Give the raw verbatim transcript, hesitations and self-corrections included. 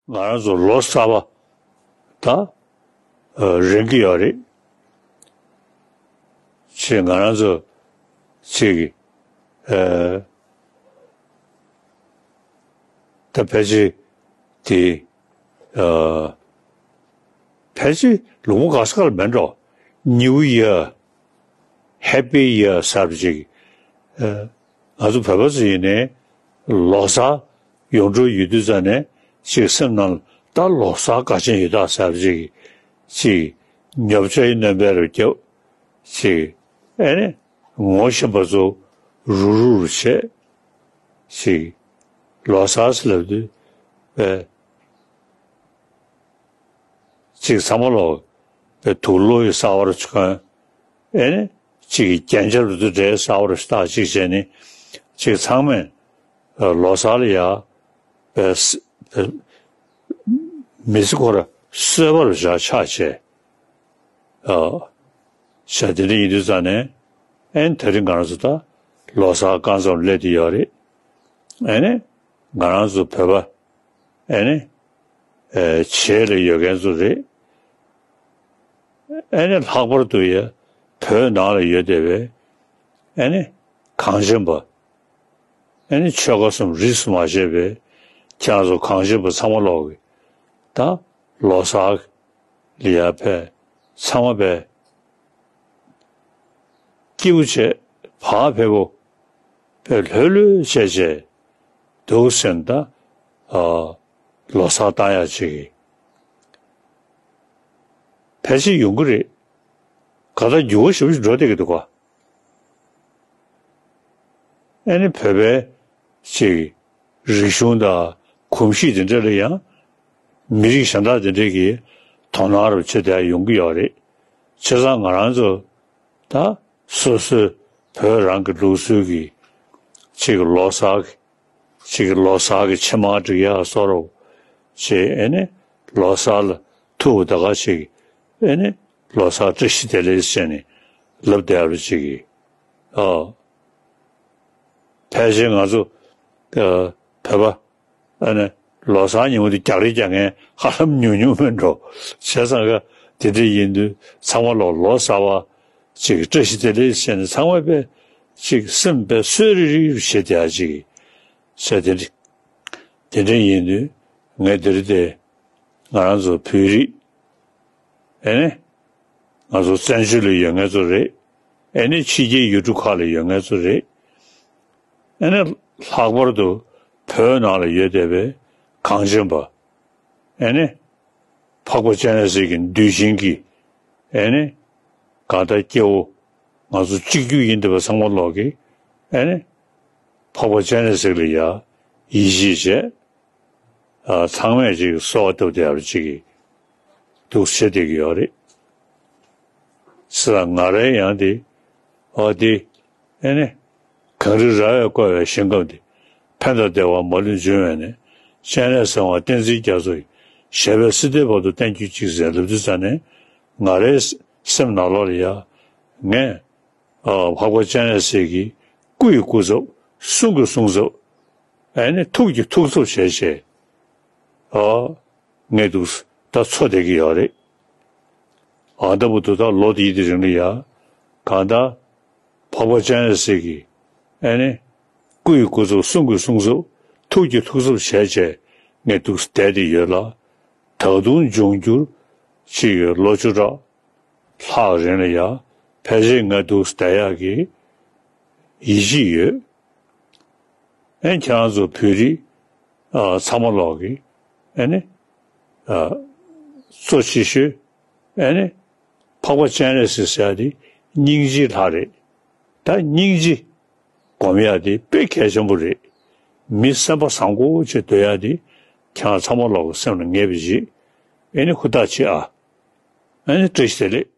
ང་རང་ཚོ་ལོ་གསར་པ་ད་རན་གྱི་ཡོད་རེད། ཅེས་ང་རང་ཚོ་ཅིག་ཨ་ད་ཕལ་ཆེར་དེ་ཨ་ཕལ་ཆེར་ལུང་པ་ག་ས་ག་ལ་མེད་འགྲོ། New Year, Happy Year ཟེར་བ་ཅིག་ཨ་ང་ཚོ་བོད་པ་ཚོ་ཡིན་ནའི་ལོ་གསར་ཡོང་འགྲོ་ཡོད་དུས་ཙ་ནས་ཅིག་སེམས་ནང་ད་ལོ་གསར་ག་ཅན་ཡོད་ད་ཟེར་བ་ཅིག་ཅིག་ཉོབ་ཆ་ཡི་སྣོན་པ་རུ་རྒྱབ་ཅིག་ཨེ་ནི་ངོ་ཤེས་པ་ཚོ་རུ་རུ་རུ་བྱས་ཅིག་ལོ་གསར་ཟེར་ལབ་དུས་ཨེ་ཅིག་ཚང་མ་ལོག་པའི་དུག་ལོག་གི་གསར་པ་རུ་ཆུ་ཁོན་ཨེ་ནི་ཅིག་གི་རྒྱན་ཆ་རུ་དུ་འདྲའི་གསར་པ་རུ་ཞུ་དག་ཅིག་བྱས་ནི་ཅིག་ཚང་མས་ལོ་གསར་ལ་ཡ་པའི་མི་ཚེ་ཁོ་ར་གསོད་པ་རུ་བཞག་ཆགས་བྱས་ཨ་བྱས་དེ་འདྲ་ཡིན་དུས་ཙང་ནས་ཨེ་ནི་དེ་རིང་ང་རང་ཚོ་ད་ལོ་གསར་རྐང་ཙམ་སླེབས་བསྡད་ཡོད་རེད། ཨེ་ནི་ང་རང་ཚོ་བོད་པ་ཨེ་ནི་ཨེ་བྱེས་ལ་ཡོད་མཁན་ཚོ་རེད། ཨེ་ནི་ལྷག་པར་དུ་ཡ་བོད་ནང་ལ་ཡོད་བསྡད་པའི་ཨེ་ནི་གངས་ཅན་པ་ཨེ་ནི་ཆོལ་ཁ་གསུམ་རིས་སུ་མ་ཆད་པའི་ཁྱེད་རང་ཚོ་གངས་ཅན་པ་ཚང་མ་ལོག་གི་ད་ལོ་གསར་ལ་ཡ་ཕེབས་ཚང་མ་ཕེབས། སྐྱིད་པོ་བྱས་བག་ཕེབས་པོ་ཕེབས་ལྷོད་ལྷོད་བྱས་བྱས་འདུག་ཟེར་ན་ད་ཨ་ལོ་གསར་བཏང་ཡག་ཅིག་གི་ཕལ་ཆེར་ཡོང་གི་རེད། ག་ད་འགྱུར་བ་ཞེ་པོ་ཞིག་འགྲོ་བསྡད་ཀྱི་འདུག་ག་ཨེ་ནི་བོད་པའི་ཅིག་རིག་གཞུང་དང་གོམས་གཤིས་དེ་འདྲ་ལ་ཡང་མི་རིགས་གཞན་དག་དེ་འདྲས་ཀྱིས་དོ་སྣང་རུ་བྱེད་བསྡད་ཡོང་གི་ཡོད་རེད། བྱས་ཙང་ང་རང་ཚོ་ད་སོ་སོའི་བོད་རང་གི་ལུགས་སྲོལ་གྱི་ཅིག་ལོ་གསར་གྱི་ཅིག་ལོ་གསར་གྱི་ཕྱེ་མར་སྒྲིག་ཡག་བཟོ་རོགས་ཅེས་ཨེ་ནི་ལོ་གསར་ལ་ཐུག་ད་ག་ཅིག་ཨེ་ནི་ལོ་གསར་བཀྲ་ཤིས་བདེ་ལེགས་ཟེར་ནས་ལབ་བསྡད་པ་ཅིག་གིས་ཨ། ཕལ་ཆེར་ང་ཚོ་ཨ་བོད་པ་ཨ་ནི་ལོ་གསར་ཉིན་མོ་དེ་རྒྱག་རེས་རྒྱག་མཁན་ཧ་ལམ་ཉུང་ཉུང་མིན་འགྲོ། བྱས་ཙང་ག་དེ་འདྲ་ཡིན་དུས་ཚང་མ་ལོ་ལོ་གསར་བ་ཅིག་བཀྲ་ཤིས་བདེ་ལེགས་ཟེར་ནས་ཚང་མ་དཔེ་ཅིག་སེམས་དཔེ་གསོས་རིག་རིག་རུ་བྱེད་བསྡད་ཡག་ཅིག་བྱས་དེ་འདྲ་དེ་འདྲ་ཡིན་དུས་ངས་འདིར་དེ་ང་རང་ཚོ་བོད་རིགས་ཨེ་ནི་ང་ཚོ་བཙན་བྱོལ་ལ་ཡོད་མཁན་ཚོ་རེད། ཨེ་ནི་ཕྱི་རྒྱལ་ཡུལ་གྲུ་ཁག་ལ་ཡོད་མཁན་ཚོ་རེད། ཨེ་ནི་ལྷག་པར་དུ་བོད་ནང་ལ་ཡོད་བསྡད་པའི་གངས་ཅན་པ་ཨེ་ནི་འཕགས་པ་སྤྱན་རས་གཟིགས་ཀྱི་གདུལ་ཞིང་གི་ཨེ་ནི་གང་ལྟར་སྐྱེ་བོ་ང་ཚོ་གཅིག་གྱུར་ཡིན་བསྡད་པ་ཚང་མ་ལོག་གི་ཨེ་ནི་འཕགས་པ་སྤྱན་རས་གཟིགས་ལ་ཡ་ཡིད་ཆེས་བྱས། ཨ་ཚང་མས་ཅིག་གསོལ་བ་བཏབ་བསྡད་ཡག་ཅིག་འདུག་བྱེད་བསྡད་ཀྱི་ཡོད་རེད། ཟེར་ང་རའི་ཡང་དེ་ཨ་དེ་ཨེ་ནི་གངས་རི་ར་བས་བསྐོར་བའི་ཞིང་ཁམས་འདི། ཕན་དང་བདེ་བ་མ་ལུས་འབྱུང་བའི་གནས། སྤྱན་རས་གཟིགས་དབང་བསྟན་འཛིན་རྒྱ་མཚོ་ཡི། ཞབས་པད་སྲིད་མཐའི་བར་དུ་བརྟན་གྱུར་ཅིག་ཟེར་ལབ་དུས་ཙ་ནས་ང་རའི་སེམས་ནང་ལོགས་ལ་ཡ་ངས་ཨ་འཕགས་པ་སྤྱན་རས་གཟིགས་ཀྱི་སྐུ་ཡི་སྐུ་ཚབ་གསུང་གི་གསུང་ཚབ་ཨེ་ནི་ཐུགས་ཀྱི་ཐུགས་ཚབ་བྱས་བྱས་ཨ་ངས་འདུག་ད་འཚོ་བསྡད་ཀྱི་ཡོད་རེད། ཨ་ད་བར་དུ་ད་ལོ་འདིའི་དེ་རིང་ལ་ཡ་གང་ལྟར་འཕགས་པ་སྤྱན་རས་གཟིགས་ཀྱི་ཨེ་ནི་སྐུ་ཡི་སྐུ་ཚབ་གསུང་གི་གསུང་ཚབ་ཐུགས་ཀྱི་ཐུགས་ཚབ་བྱས་བྱས་ངས་འདུག་བསྡད་དེ་ཡོད་ལ། ད་དུང་འབྱུང་འགྱུར་ཅིག་ཡོད་ལོ་བཅུ་ཕྲག་ལྷག་རིང་ལ་ཡ་ཕལ་ཆེར་ང་འདུག་བསྡད་ཡག་གི་ཡིད་ཆེས་ཡོད། ཨེ་ཁྱེད་རང་ཚོ་བོད་རིགས་ཨ་ཚང་མ་ལོག་གི་ཨེ་ནི་ཨ་གཙོ་ཆེ་ཤོས་ཨེ་ནི་འཕགས་པ་སྤྱན་རས་གཟིགས་ཟེར་ཡག་དེ་སྙིང་རྗེའི་ལྷ་རེད། ད་སྙིང་རྗེ་སྒོམ་ཡག་དེ་དཔེ་གལ་ཆེན་པོ་རེད། མི་སེམས་པ་བཟང་པོ་བྱས་སྡོད་ཡག་དེ་ཁྱེད་རང་ཚང་མ་ལོག་གི་སེམས་ལ་ངེས་པ་ཅིག་ཨེ་ནི་ཧུར་ཐག་བྱེད་ཨ། ཨེ་ནི་བཀྲ་ཤིས་བདེ་ལེགས།